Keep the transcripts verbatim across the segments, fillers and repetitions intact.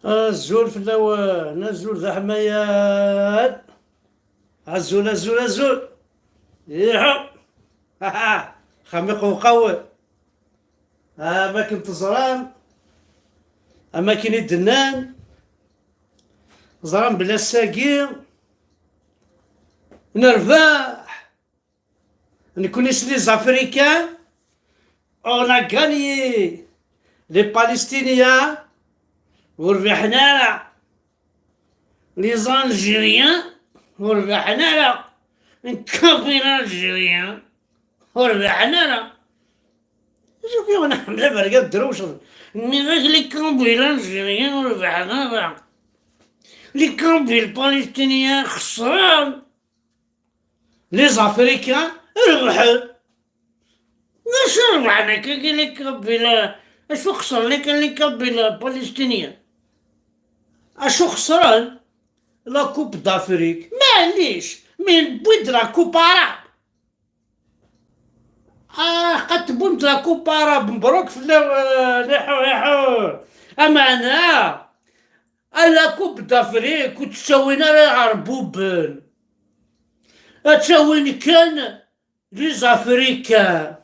Azul fell-awen, azul d aḥmayan. Azul, azul, azul. Iḥu. Xam iqewqawen. Am akken teẓram, am akken i d-nnan, ẓran belli ass-agi nerbeḥ. Nekkni s les Africains, on a gagné. Les Palestiniens ur rbiḥen ara. Les Algériens ur rbiḥen ara. Kabyle Algérien ur rbiḥen ara. Acu k-yuɣen a Ḥmed Abergad drewceḍ? Nniɣ-ak les Kabyles Algériens ur rbiḥen ara. Les Kabyles Palestiniens xesren. Les Africains rebḥen. D acu rebḥen akka les Kabyles? Acu xesren akka les Kabyles Palestiniens? Acu xesren? La Coupe d'Afrique. Maɛlic, mais wwin-d la Coupe arabe. Ah, qad tewwim-d la Coupe arabe, mebruk fell-awen, iḥu, iḥu. Ameɛna, a la Coupe d'Afrique ur tt-ttawin ara iɛerbuben. Ad ttawin kan les Africains.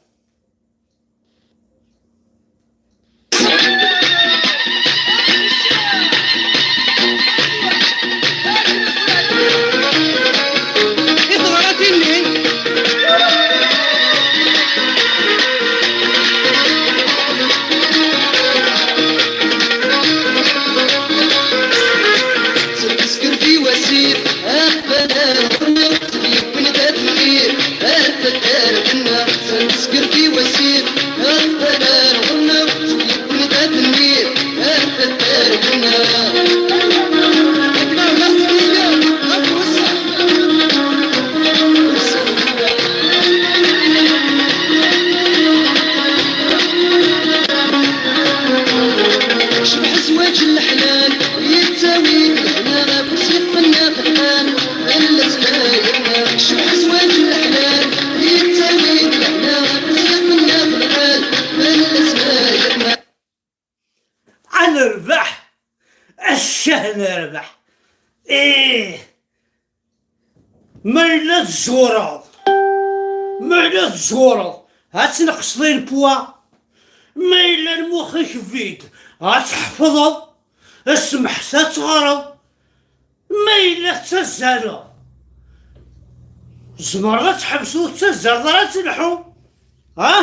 Ad nerbeḥ! Acu ad nerbeḥ! Ih! Ma yella tzureḍ, ma yella tzureḍ, ad tneqseḍ in poids. Ma yella lmux-ik vide, ad tḥefḍeḍ, smeḥs ad teɣreḍ. Ma yella tettazzaleḍ, tzemreḍ ad tḥebseḍ ur tettazzaleḍ ara ad telḥu. Ha?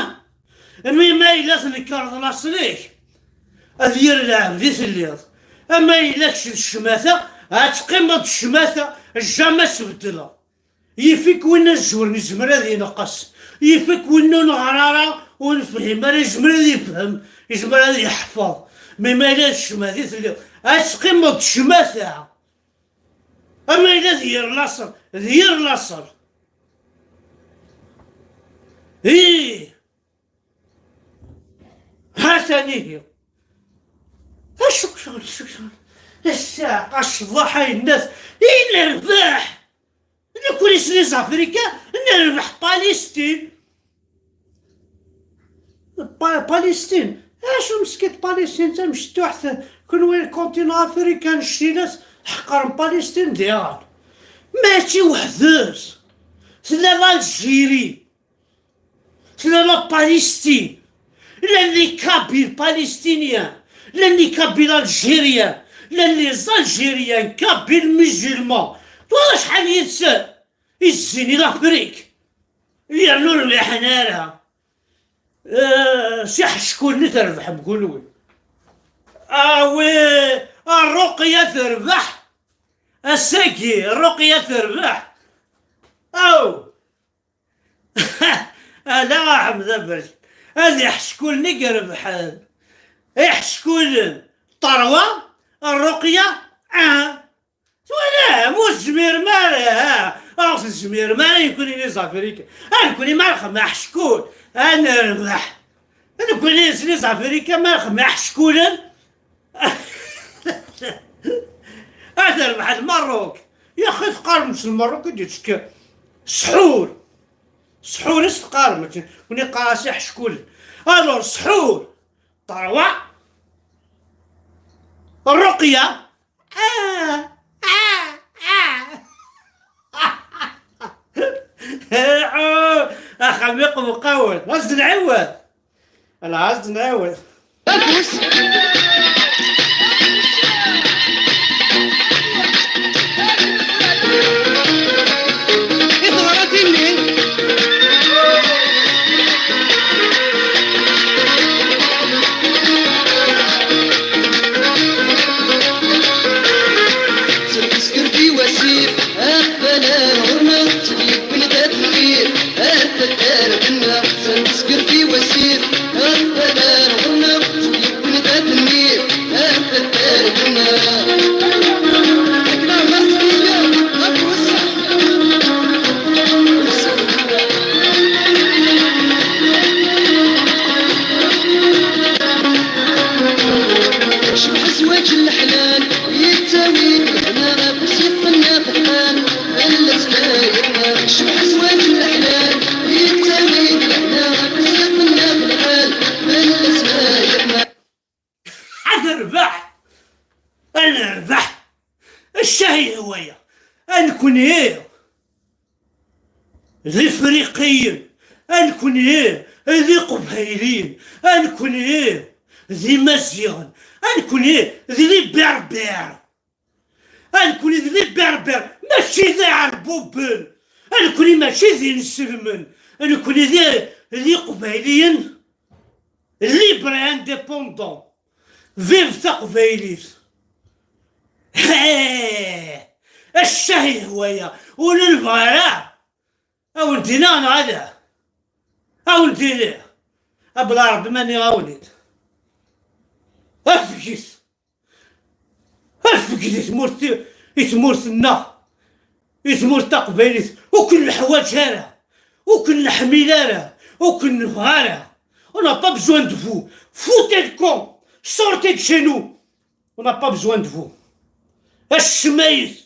Mi ma yella tnekreḍ laṣel-ik, ad yir lɛebd i telliḍ. Ama yella kečč d ccmata, ad teqqimeḍ d ccmata, jamais tbeddleḍ. Yif-ik winna zuren, yezmer ad ineqqes. Yif-ik winna ur neɣri ara, ur nefhim ara, yezmer ad ifhem, yezmer ad yeḥfeḍ. Mi ma yella d ccmata i telliḍ, ad teqqimeḍ d ccmata. Ama yella d yir laṣel, d yir laṣel. Ih! Ha-t-an ihi. Acu ccɣel, acu ccɣel? Ass-a, ccḍeḥ ay nnat, i nerbeḥ! Nekkni s les Africains, nerbeḥ Palestine! Pa-, Palestine! Acu meskint Palestine d tamecṭuḥt, kenwi le continent africain, ccina tḥeqqrem Palestine diɣen. Mačči weḥd-s. Tella l'Algérie. Tella la Palestine. Llan les Kabyles palestiniens. Llan les Kabyles algériens. Llan les Algériens Kabyles musulmans. Tura acḥal yid-sen i zzin i l'Afrique. Yernu ur rbiḥen ara. Eh, s iḥeckulen i trebḥem kunwi. Awi, Rruqya terbeḥ. Ass-agi, Rruqya terbeḥ. Aw! Ala a Ḥmed Aberkan, ad iḥeckulen i irebḥen. Iḥeckulen, ṭerwa, Rruqya, ah. Twalam, ur tezmirem ara, ah. Ur tezmirem ara, nekkni les Africains. Ah, nekkni ma nxeddem aḥeckul, ad nerbeḥ. Nekkni les Africains ma nxeddem aḥeckulen, ad terbeḥ Lmerruk. Yaxi teqqarem s Lmerruk i d-yettekk sḥur. Sḥur i s-teqqarem, win iqqar-as iḥeckulen. Alors, sḥur, ṭerwa, Ṛṛuqya. Ah, ah, ah. Ɛu, axxam iqewqawen. Ad nɛiwed. Ala, ad nɛiwed. Afus. I teɣratin-nni? Tettmesgert i wasif, aqbal ar ɣur-neɣ, ttelyewwin d atenni, ar taddart-nneɣ. Tettmesgert i wasif, aqbal ar ɣur-neɣ, ttelyewwin d atenni, ar taddart-nneɣ. Akken ɛmer tniya, ɣef wusseḥ. Cebḥ zzwaǧ n leḥlal, yettawi-d lehna ɣef usiq-nneɣ lḥal, fell-as ma yerna. Cebḥ zzwaǧ n leḥlal, yettawi-d lehna ɣef usiq-nneɣ lḥal, fell-as ma yerna. Ad nerbeḥ! Ad nerbeḥ! Ccah ihwa-ya! A nekni d Ifriqiyen, a nekni d Iqbayliyen, a nekni d Imaziɣen, a nekni d les Berbères, a nekni d les Berbères, mačči d Iɛerbuben, a nekni mačči d inselmen, a nekni d, d Iqbayliyen libres et indépendants. Vive taqbaylit! Hee! Ccah ihwa-ya, ur nebɣi ara! A wen-d-iniɣ neɣ ala? A wen-d-iniɣ, abla Ṛebbi ma nniɣ-awen-id. Afget! Afget i tmurt, i tmurt-nneɣ, i tmurt taqbaylit, ur ken-neḥwaǧ ara, ur ken-neḥmil ara, ur ken-nebɣa ara. On n'a pas besoin de vous. Foutez le camp. Sortez de chez nous. On n'a pas besoin de vous. Acmayet.